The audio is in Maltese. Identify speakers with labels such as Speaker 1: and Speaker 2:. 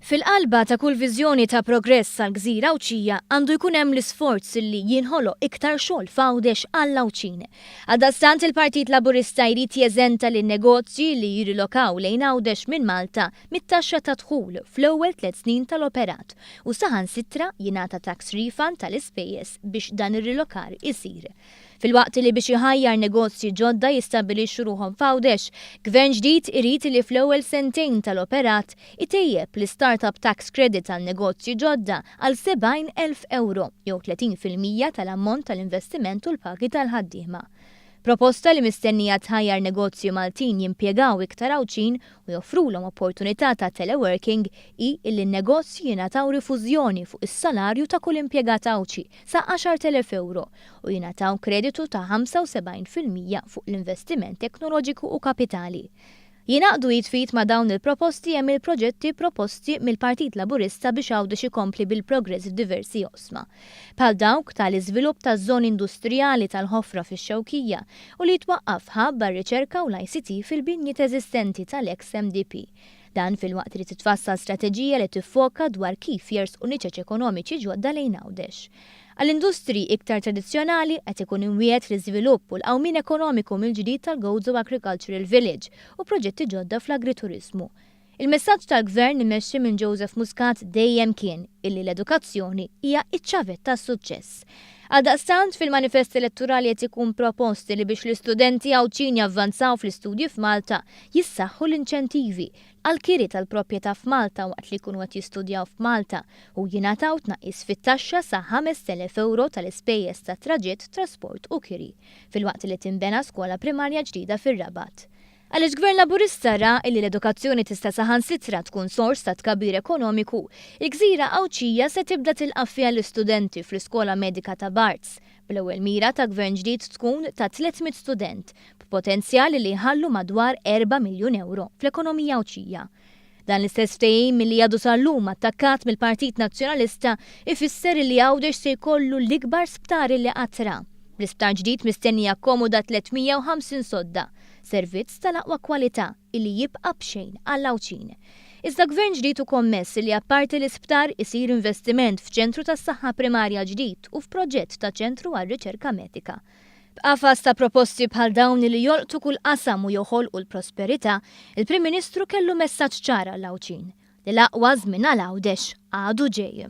Speaker 1: Fil-qalba ta' kull viżjoni ta' progress għall-gżira Għawdxija għandu jkun hemm l-isforz li jinħoloq iktar xogħol f'Għawdex għall-Għawdxin. Għaldaqstant il-Partit Laburista jrid jeżenta lin-negozji li jirrilokaw lejn Għawdex minn Malta mit-taxxa tad-dħul fl-ewwel tlett snin tal-operat u saħansitra jingħata tax refund tal-ispejjeż biex dan ir-rilokar isir. Filwaqt li biex iħajjar negozji ġodda jistabbilixxu ruħhom f'Għawdex, Gvern ġdid irid li fl-ewwel sentejn tal-operat itejjeb l-Start-up Tax Credit għal negozji ġodda għal 70,000 ewro, jew 30% tal-ammont tal-investiment u l-pagi tal-ħaddiema. Proposta li mistennija tħajjar negozji Maltin jimpjegaw iktar Għawdxin u joffrulhom opportunità ta' teleworking hi illi n-negozji jingħataw rifużjoni fuq is-salarju ta' kull impjegat Għawdxi sa 10,000 ewro u jingħataw kreditu ta' 75% fuq l-investiment teknoloġiku u kapitali. Jingħaqdu id f'id ma' dawn il-proposti hemm il-proġetti proposti mill-Partit Laburista biex Għawdex ikompli bil-progress f'diversi oqsma. Bħal dawk ta' l-iżvilupp taż-żoni industrijali tal-Ħofra fix-Xewkija u li jitwaqqaf hub għar-riċerka u l-ICT fil-binjiet eżistenti tal-eks MDP. Dan filwaqt li titfassal strateġija li tiffoka dwar kif jersqu niċeċ ekonomiċi ġodda lejn Għawdex. Għal industriji iktar tradizzjonali qed ikun imwiegħed l-iżvilupp u l-qawmien ekonomiku mill-ġdid tal-Gozo Agricultural Village u proġetti ġodda fl-agrituriżmu. Il-messaġġ tal-Gvern immexxi minn Joseph Muscat dejjem kien illi l-edukazzjoni hija ċ-ċavetta għas-suċċess. Għaldaqstant, fil-manifest elettorali qed ikun propost illi biex l-istudenti Għawdxin javvanzaw fl-istudji f'Malta jissaħħu l-inċentivi għall-kiri tal-proprjetà f'Malta waqt li jkunu qed jistudjaw f'Malta u jingħataw tnaqqis fit-taxxa sa 5,000 ewro tal-ispejjeż ta' traġitt, trasport u kiri, filwaqt li tinbena skola primarja ġdida fir-Rabat. Għaliex Gvern Laburista ra illi l-edukazzjoni tista' saħansitra tkun sors ta' tkabbir ekonomiku, il-gżira Għawdxija se tibda tilqa' fiha l-istudenti fl-iskola medika ta' Barts, bl-ewwel mira ta' Gvern ġdid tkun ta' 300 student, b'potenzjal li jħallu madwar 4 miljun ewro fl-ekonomija Għawdxija. Dan l-istess ftehim li għadu sal-lum attakkat mill-Partit Nazzjonalista ifisser li Għawdex se jkollu l-ikbar sptar li qatt ra. Bl-isptar ġdid mistenni jakkomoda 350 sodda, servizz tal-aqwa kwalità illi jibqa' b'xejn għall-Għawdxin. Iżda Gvern ġdid hu kommess li apparti l-isptar isir investiment f'ċentru tas-saħħa primarja ġdid u f'proġett ta' ċentru għar-riċerka medika. B'qafas ta' proposti bħal dawn li jolqtu kull qasam u joħolqu l-prosperità, il-Prim Ministru kellu messaġġ ċar għall-Għawdxin, li l-aqwa żmien għal Għawdex għadu ġej.